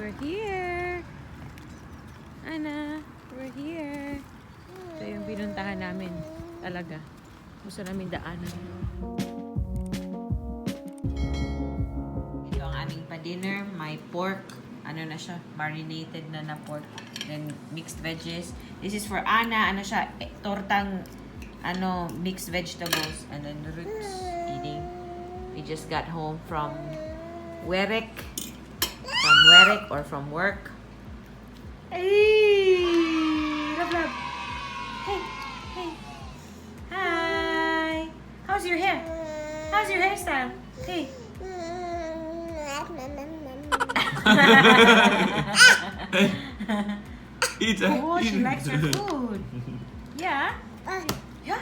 We're here. Ana, we're here. Ito yung pinuntahan namin talaga. Gusto namin daanan. Ito ang aming pa-dinner. May pork. Ano na siya? Marinated na na pork. Then mixed veggies. This is for Ana. Ano siya? Eh, tortang ano, mixed vegetables. And then Ruth's eating. We just got home from werk. From werk or from work. Hey! Love, love. Hey, hey. Hi. How's your hair? How's your hairstyle? Hey. Eat, hè? Oh, she Eat. likes her food. Yeah. Yeah.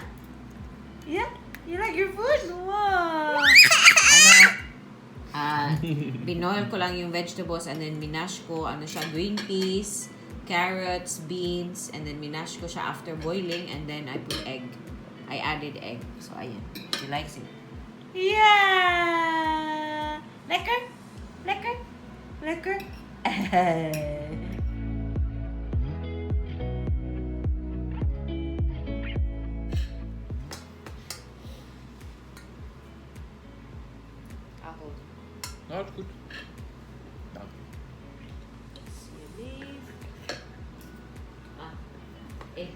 Yeah. You like your food? Wow. Ano? Ah, binoil ko lang yung vegetables and then minash ko, ano siya, green peas, carrots, beans, and then minash ko siya after boiling and then I put egg. I added egg. So, ayan. She likes it. Yeah! Lekker? Lekker? Lekker? I'll hold. Nou, het is goed. Dank je. Leaf. Ah. Eh.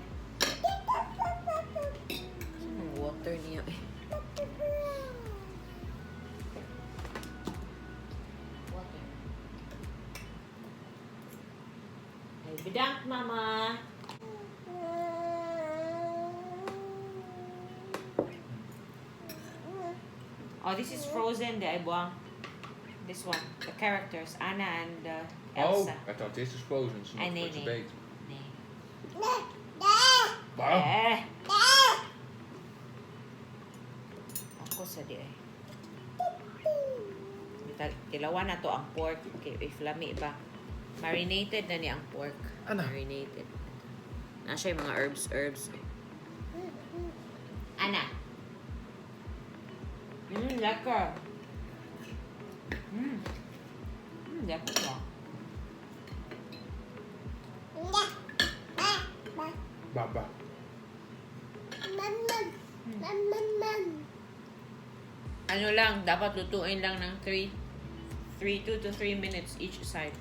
Saan ang water niya eh? Water. Ay, bedankt, Mama. Oh, this is Frozen, the Buang. This one. The characters, Anna and Oh, Elsa. I thought this is frozen. Ze Ah, nog nee, voor je nee. beet. Nee. Waarom? Eh. Ako sa di eh. Tilawan na to ang pork. Okay, if lami ba. Marinated na ni ang pork. Ano? Marinated. Na siya yung mga herbs, herbs. Ana. Lekker. Lekker ba? Baba. Ano lang, dapat lutuin lang ng 3, 2 to 3 minutes each side.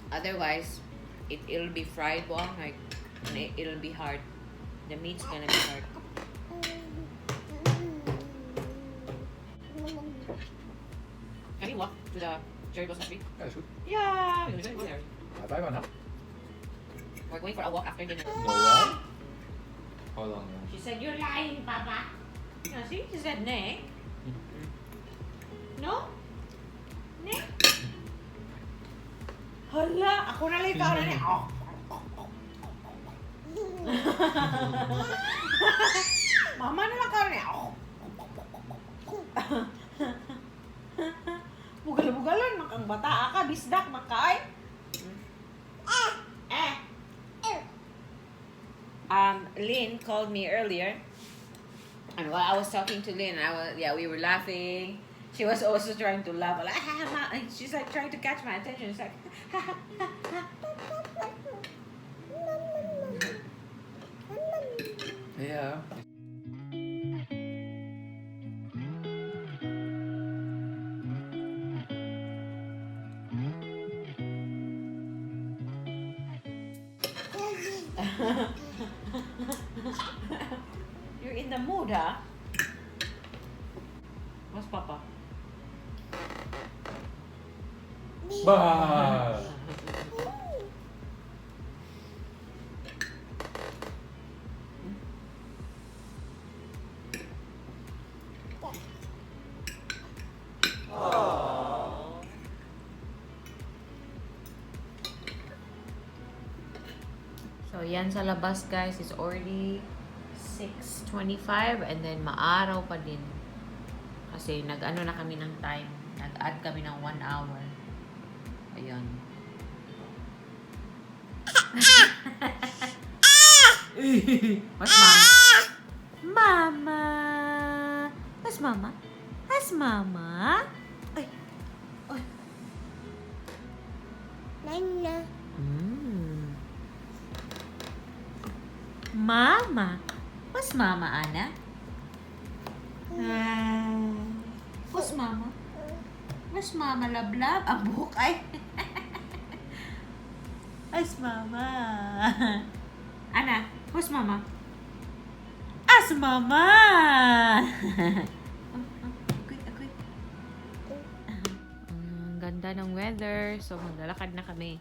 Otherwise, it'll be fried one, like, and it'll be hard. The meat's gonna be hard. Can we walk to the cherry blossom tree? Ja, is goed. Yeah, we're gonna go there. Laat wij maar nou. We're going for a walk after dinner. No, why? How long? She said, "You're lying, Papa." No, see? She said, "Nee." No? Nee? Hala, ako na lang ikaw na niya. Oh. Mama na lang kaon niya. Oh. Bugal-bugalan, makang bata ka, bisdak, makaay. Eh. Lynn called me earlier, and while I was talking to Lynn, I was yeah, we were laughing. She was also trying to laugh, like, "Ah, ma," and she's like trying to catch my attention. She's like, Ja. "You're in the mood, huh?" What's Papa? Bah. So, yan sa labas, guys. It's already 6:25 and then maaraw pa din. Kasi nag-ano na kami ng time. Nag-add kami ng 1 hour. Ayun. What's Mama? Mama! What's Mama? What's Mama? Ay! Ay! Mama. What's mama, Anna? Ah. Who's mama? Where's mama, love love? Ang buhok ay. As mama. Anna, who's mama? As mama. Oh, ako'y, ako'y. Ang ganda ng weather. So, maglalakad na kami.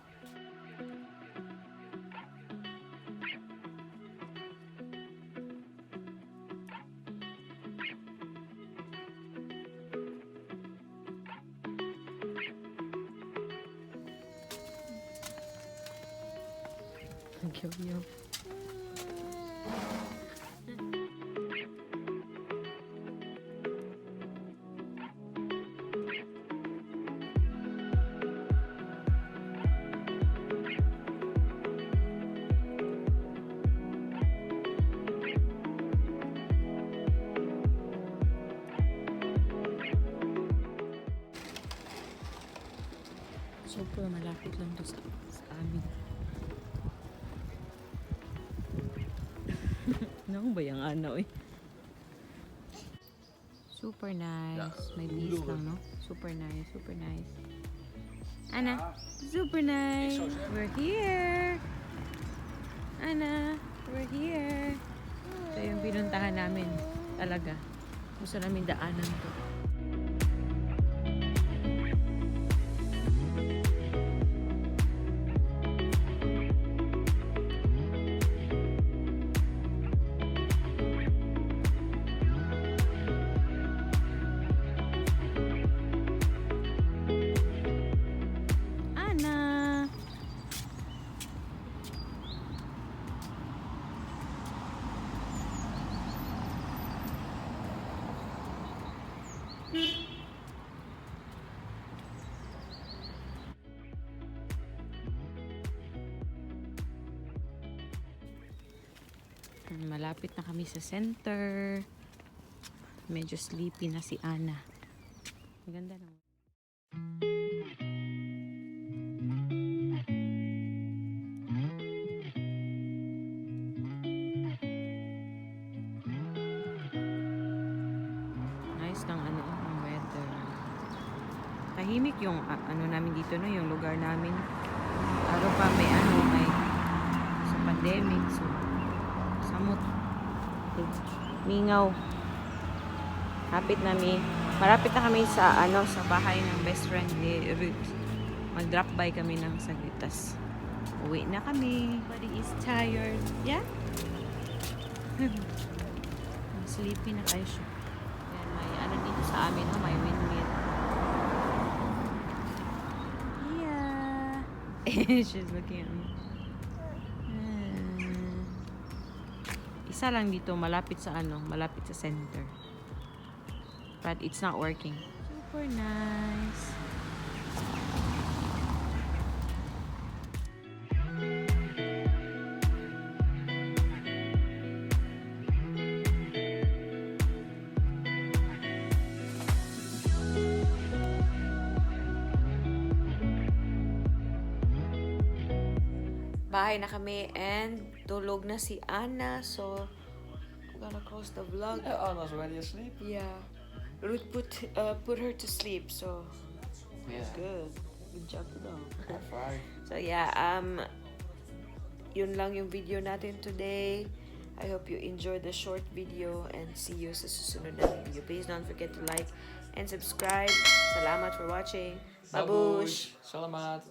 Ang Super malapit lang to sa amin. Naku ba yung ano eh? Super nice. May bees lang, no? Super nice, super nice. Anna, super nice. We're here. Anna, we're here. Ito yung pinuntahan namin. Talaga. Gusto namin daanan to. Anna! Malapit na kami sa center. Medyo sleepy na si Anna. Ang ganda ng Nice ng ano, ng weather. Tahimik yung ano namin dito, no, yung lugar namin. Lalo pa may ano, may sa pandemic, so samot. Mingaw. Hapit na mi. Malapit na kami sa ano, sa bahay ng best friend ni Ruth. Mag-drop by kami ng saglit. Tas uwi na kami. Body is tired. Yeah? Sleepy na kayo siya. Yan, may ano dito sa amin, no? May windmill. Yeah. She's looking at me. Ah. Isa lang dito, malapit sa ano, malapit sa center. But it's not working. Super nice. Bahay na kami and tulog na si Anna. So, I'm gonna close the vlog. Yeah, Anna's already asleep. Yeah. Ruth put her to sleep, so good. Good job to them. High five. So yeah, yun lang yung video natin today. I hope you enjoyed the short video and see you sa susunod na video. Please don't forget to like and subscribe. Salamat for watching. Babush! Salamat.